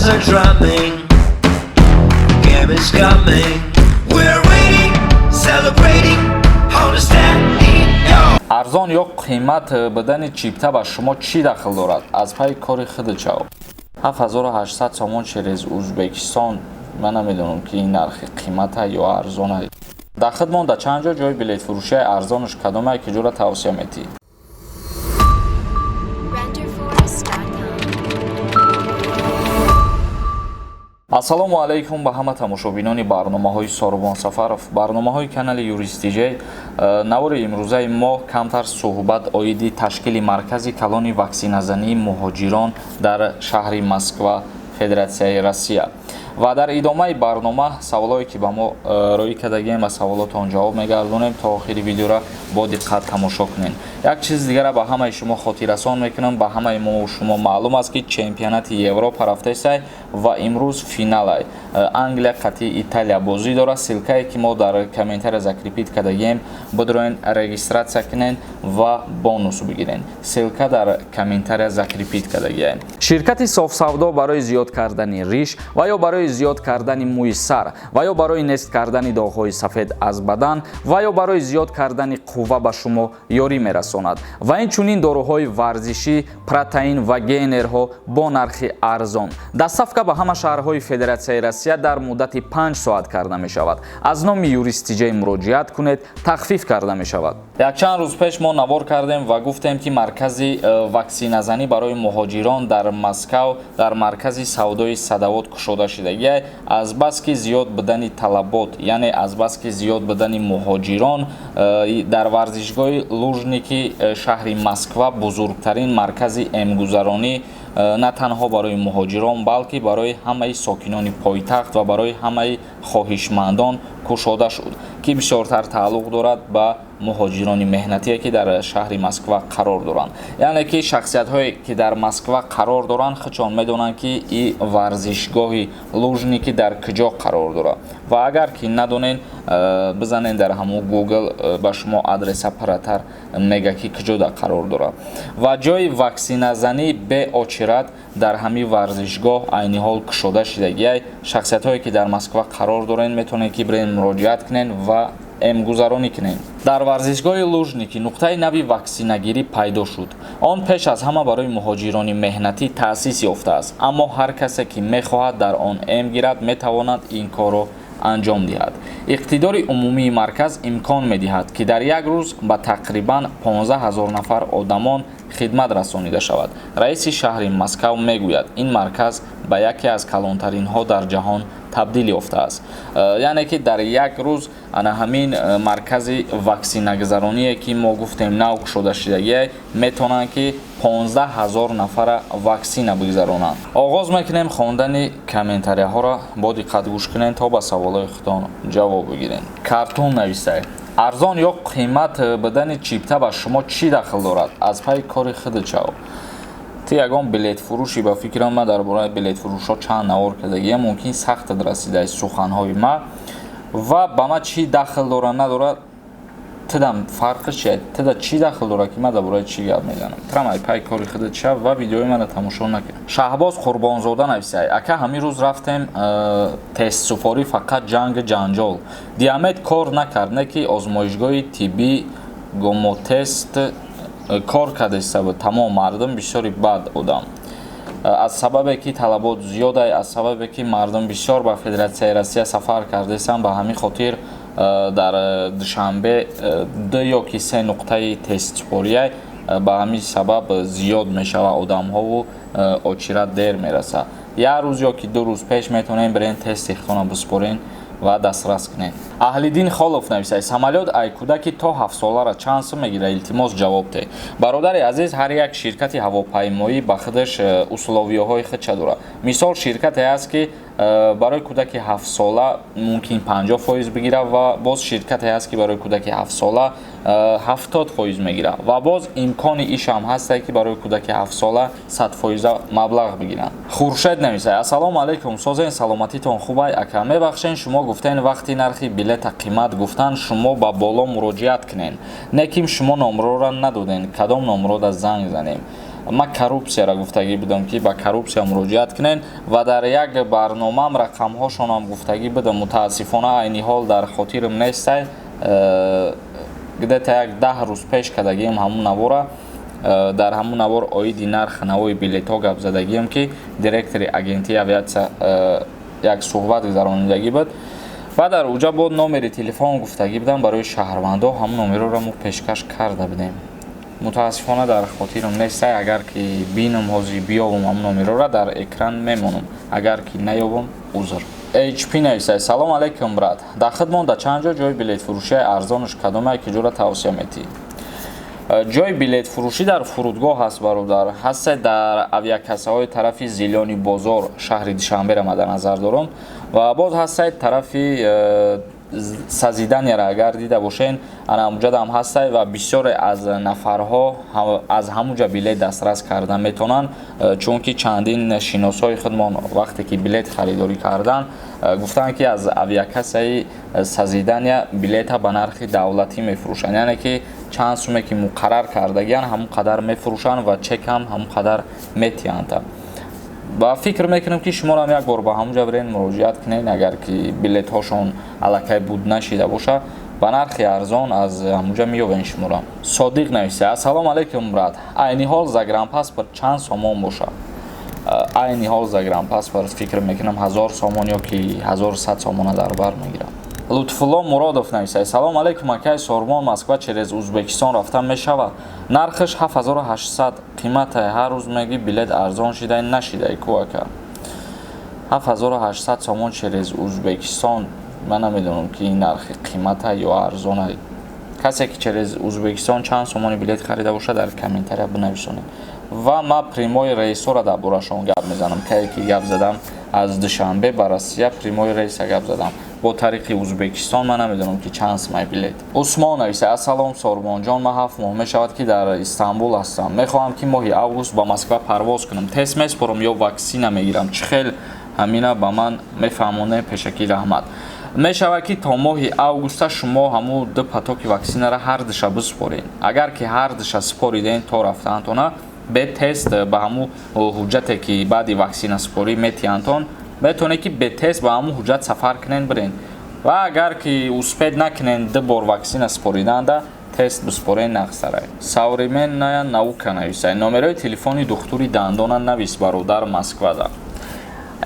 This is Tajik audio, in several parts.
are drumming. Game is coming. We're waiting, celebrating on the stereo. Арзон ё қимат будани чипта ба шумо чӣ дахл дорад? Аз пайи кори худат шав. 7800 сомон через Узбекистон. Ман намедонам, ки ин нархи қимата ё арзона. Дар худмон дар чанд ҷо ҷои билетфурӯшии арзонаш кадомае, ки ҷора тавсия метиҳӣ? Renderforest.com. Ассалому алайкум ба ҳама тамошобинони барномаҳои Сорубон Сафаров, барномаҳои канали Юрист Тиҷей. Навори имрӯзаи мо камтар суҳбат оиди ташкили маркази калони ваксиназании муҳоҷирон дар шаҳри Москва, Федератсияи Россия. Ва дар идомаи барнома саволое, ки ба мо роӣ кардагием, ба саволотон ҷавоб мегардонем. То охири видеора бо диққат тамошо кунед. Як чиз дигара ба ҳамаи шумо хотиррасон мекунам. Ба ҳамаи мо шумо маълум аст, ки чемпионати Европа рафтесай ва имрӯз финалай. Англия қатъи Италия бозӣ дорад. Ссылка е, ки мо дар комментария закрепить кардагием, бидроен, регистрация кунен ва бонус бигирен. Ссылка дар комментария закрепить кардагием. Ширкати Софсавдо барои зиёд кардани риш ва ё барои зиёд кардани мӯи сар ва ё барои нест кардани доғҳои сафед аз бадан ва ё барои зиёд кардани қувва ба шумо ёрӣ мерасонад ва инчунин доруҳои варзишӣ, протеин ва гейнерҳо бо нархи арзон. Доставка ба ҳама шаҳрҳои Федератсияи Россия дар муддати 5 соат карда мешавад. Аз номи Юрист Тиҷей муроҷиат кунед, тахфиф карда мешавад. Якчанд рӯз пеш мо навор кардем ва гуфтем, ки маркази ваксиназанӣ барои муҳоҷирон дар Москав дар маркази савдои Садовод кушода шудагиай. Азбаски зиёд будани талабот, яъне азбаски зиёд будани муҳоҷирон, дар варзишгоҳи Лужники шаҳри Москва бузургтарин маркази эмгузаронӣ на танҳо барои муҳоҷирон, балки барои ҳамаи сокинони пойтахт ва барои ҳамаи хоҳишмандон кушода шуд, ки бисёртар тааллуқ дорад ба муҳоҷирони меҳнатие, ки дар шаҳри Москва қарор доранд. Яъне ки шахсиятҳое, ки дар Москва қарор доранд, худшон медонанд, ки и варзишгоҳи Лужники дар куҷо қарор дорад. Ва агар ки надонен, бизанен дар ҳамун Гугл, ба шумо адреса паратар мега, ки куҷо дар қарор дорад. Ва ҷои ваксиназанӣ бе очередь дар ҳамин варзишгоҳ айни ҳол кушода шудагиай. Шахсиятҳое, ки дар Москва қарор дорен, метавонед, ки бирен, муроҷиат кунен ва эмгузаронӣ кунем. Дар варзишгоҳи Лужники нуқтаи нави ваксинагирӣ пайдо шуд. Он пеш аз ҳама барои муҳоҷирони меҳнатӣ таъсис ёфтааст, аммо ҳар касе, ки мехоҳад дар он эм гирад, метавонад ин корро анҷом диҳад. Иқтидори умумии марказ имкон медиҳад, ки дар як рӯз ба тақрибан 15 ҳазор нафар одамон хидмат расонида шавад. Раиси шаҳри Москав мегӯяд, ин марказ ба яке аз калонтаринҳо дар ҷаҳон табдил ёфтааст. Яъне ки дар як рӯз ана ҳамин маркази ваксинагузароние, ки мо гуфтем, нав кушода шудагие, метавонанд, ки 15 ҳазор нафара ваксина бигзаронанд. Оғоз мекунем хондани комментарияҳоро. Бо диққат гӯш кунед, то ба саволҳои худтон ҷавоб бигиред. Картун нависай: арзон ё қимат будани чипта ба шумо чӣ дахл дорад? Аз пайи кори худат шав. Ту ягон билетфурӯшӣ? Ба фикрам, ман дар бораи билетфурӯшҳо чанд навор кардагиам, мумкин сахтат расидаи суханҳои ма. Ва ба ман чӣ дахл дорад, надорад, тидам фарқи чия? Тида чӣ дахл дорад, ки ман дар бораи чӣ гап мезанам? Трам ай пай кори худат шав ва видеои мана тамошо накун. Шаҳбоз Қурбонзода нависай: ака, ҳамин рӯз рафтем тестсупорӣ, фақат ҷанги ҷанҷол. Диамед кор накард, не ки озмоишгоҳи тиббӣ Гомотест кор кардеста буд. Тамом мардум бисёри бад одам. Аз сабабе ки талабот зиёдай, аз сабабе ки мардум бисёр ба Федератсияи Россия сафар кардесанд, ба ҳамин хотир дар Душанбе ду ё ки се нуқтаи тестсупория. Ба ҳамин сабаб зиёд мешавад одамҳову очередь дер мерасад. Як рӯз ё ки 2 рӯз пеш метавонем бирен, тести худтонро биспорен ва дастрас кунед. Аҳлиддин Холов нависад: самолёт ай кӯдаки то 7-солара чанд сум мегирад? Илтимос, ҷавоб деҳ. Бародари азиз, ҳар як ширкати ҳавопаймоӣ ба худаш условия ҳои худша дорад. Мисол, ширкате ҳаст, ки барои кӯдаки 7-сола мумкин 50% бигирад, ва боз ширкате ҳаст, ки барои кӯдаки 7-сола 70% мегирад, ва боз имкони ишам ҳастае, ки барои кӯдаки 7-сола 100-фоиза маблағ бигиранд. Хуршед нависад: ассалому алайкум, созен, саломатитон хубай, ака? Мебахшен, шумо гуфтен, вақти нархи билета қимат гуфтан, шумо ба боло муроҷиат кунен, не ким шумо номрора надоден. Кадом номрода занг занем? Ман коррупсияро гуфтагӣ будам, ки ба коррупсия муроҷиат кунед, ва дар як барномаам рақамҳошонам гуфтагӣ будам. Мутаассифона, айни ҳол дар хотирам нестай. Где-то як 10 рӯз пеш кардагиам ҳамун навора. Дар ҳамун навор оиди нархи навои билетҳо гап задагиам, ки директори агентии авиатсия як суҳбат гузаронидагӣ буд ва дар уҷа бо номери телефон гуфтагӣ будам барои шаҳрвандо. Ҳамун номерҳоро мо пешкаш карда будем. Мутаассифона, дар хотирам нестай. Агар ки бинам, ҳозир биёвам, ҳамун номерҳоро дар экран мемонам. Агар ки наёбам, узр. HP нависай: «Салом алейкум, брат. Дар хидмон дар чанд ҷо ҷои билетфурӯшии арзонаш кадомае, ки ҷора тавсия метиҳӣ?» Ҷои билетфурӯшӣ дар фурудгоҳ ҳаст, бародар, ҳасте дар авиакассаҳои тарафи Зелёный бозор, шаҳри Душанберо ма дар назар дорам, ва боз ҳастай тарафи Созиданияро агар дида бошен, ана ҳамуҷадам ҳастай, ва бисёре аз нафарҳо аз ҳамуҷа билет дастрас карда метавонанд, чунки чандин шиносҳои худмон вақте ки билет харидорӣ карданд, гуфтанд, ки аз авиакассаи Созидания билета ба нархи давлатӣ мефурӯшанд, яъне ки чанд суме ки муқаррар кардагиянд, ҳамон қадар мефурӯшанд ва чекам ҳамон қадар метиҳанд. Ва фикр мекунам, ки шуморо як бор ба ҳамунҷа бирен, муроҷиат кунед. Агар ки билетҳошон аллакай буд нашида боша, ба нархи арзон аз ҳамунҷа меёбен шуморо. Содиқ нависа: «Ассалому алайкум, брат. Айни ҳол загранпаспорт чанд сомон боша?» Айни ҳол загранпаспорт, фикр мекунам, 1000 сомон ё ки 1100 сомона дар бар мегирад. Лутфулло Муродов нависад: «Салом алейкум, акай Сормон. Москва через Узбекистон рафтан мешавад? Нархаш 7800 қиматай. Ҳар рӯз меги билет арзон шидай, нашидай ку, ака?» 7800 сомон через Узбекистон, ман намедонам, ки ин нархи қимата ё арзона. Касе ки через Узбекистон чанд сомони билет харида бошад, дар комментария бинависонед. Ва ма прямой рейсҳоро дар борашон гап мезанам. Кае ки гап задам, аз Душанбе ба Россия прямой рейса гап задам, бо тариқи Узбекистон ман намедонам, ки чанд сумай билет. Усмон нависа: «Ассалом, Сорбонҷон. Ман 7 моҳ мешавад, ки дар Истанбул ҳастам. Мехоҳам, ки моҳи август ба Москва парвоз кунам. Тест меспорам ё ваксина мегирам? Чӣ хел, ҳамина ба ман мефаҳмонем? Пешакӣ раҳмат». Мешавад, ки то моҳи августа шумо ҳамун ду потоки ваксинара ҳар душа биспоред. Агар ки ҳар душа спориден, то рафтаантона бе тест, ба ҳамун ҳуҷҷате ки баъди ваксинаспорӣ метиҳандтон, метавонед, ки бе тест ба ҳамун ҳуҷҷат сафар кунен, бирен. Ва агар ки успеть накунен ду бор ваксина спориданда, тест биспорен, нақсарай. Современная наука нависай: «Номерои телефони духтури дандона навис, бародар, Москвада».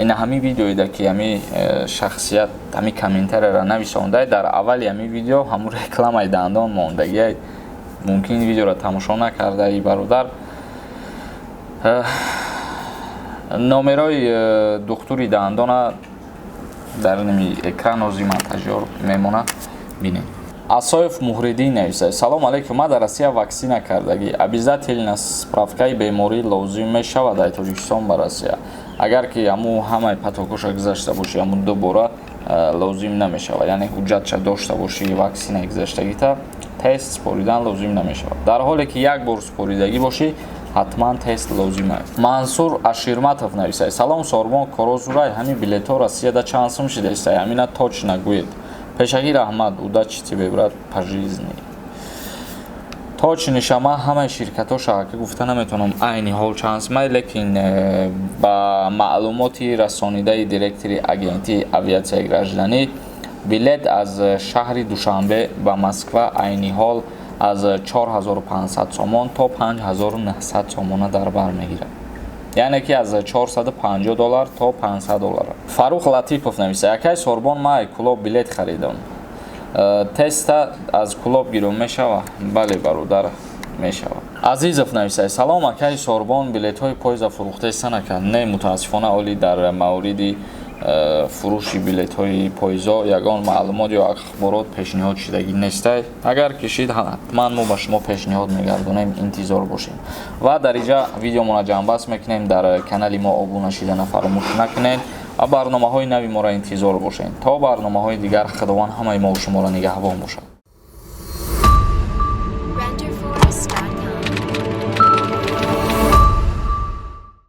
Ина ҳамин видеоида ки ҳами шахсият ҳами комментарияро нависондай, дар аввали ҳамин видео ҳамун рекламаи дандон мондагиай. Мумкин видеоро тамошо накардаи, бародар. Номерои духтури дандона дар ними экран ози монтажёр мемонад, бинед. Асоев Муҳриддин нависад: «Салом алейкум. Ман дар Россия ваксина кардагӣ. Обязательно справкаи беморӣ лозим мешавад дар Тоҷикистон ба Россия?» Агар ки ҳамун ҳамаи потокоша гузашта бошӣ, ҳамун ду бора, лозим намешавад, яъне ҳуҷҷатша дошта бошӣ ваксинаи гузаштагита, тест споридан лозим намешавад. Дар ҳоле ки як бор споридагӣ бошӣ, ҳатман тест лозим аст. Мансур Аширматов нависад: «Салом, Сорбон. Корозурай, ҳамин билетҳо Россияда чанд сум шидаистай? Ҳамина точно гӯед. Пешакӣ раҳмат. Удачи тебе, брат, по жизни». Точныйша ман ҳамаи ширкатҳо шаҳака гуфта наметавонам, айни ҳол чанд сумай, лекин ба маълумоти расонидаи директори агентии авиатсияи гражданӣ, билет аз шаҳри Душанбе ба Москва айни ҳол аз 4500 сомон то 5900 сомона дар бар мегирад, яъне ки аз 450 доллар то 500 доллар. Фарух Латипов нависа: «Акай Сорбон, ман Кулоб билет харидам. Теста аз Кулоб гиром мешава?» Бале, бародар, мешава. Азизов нависа: «Салом, акаи Сорбон. Билетҳои поезда фурӯхтаиста накард?» Не, мутаассифона, оли дар мавриди фурӯши билетҳои поездо ягон маълумот ё ахборот пешниҳод шудагӣ нестай. Агар кишид, ҳатман мо ба шумо пешниҳод мегардонем, интизор бошем. Ва дар инҷа видеомона ҷамъбаст мекунем. Дар канали мо обуна шидана фаромӯш накунед ва барномаҳои нави моро интизор бошед. То барномаҳои дигар, Худованд ҳамаи мо шуморо нигаҳбон бошад.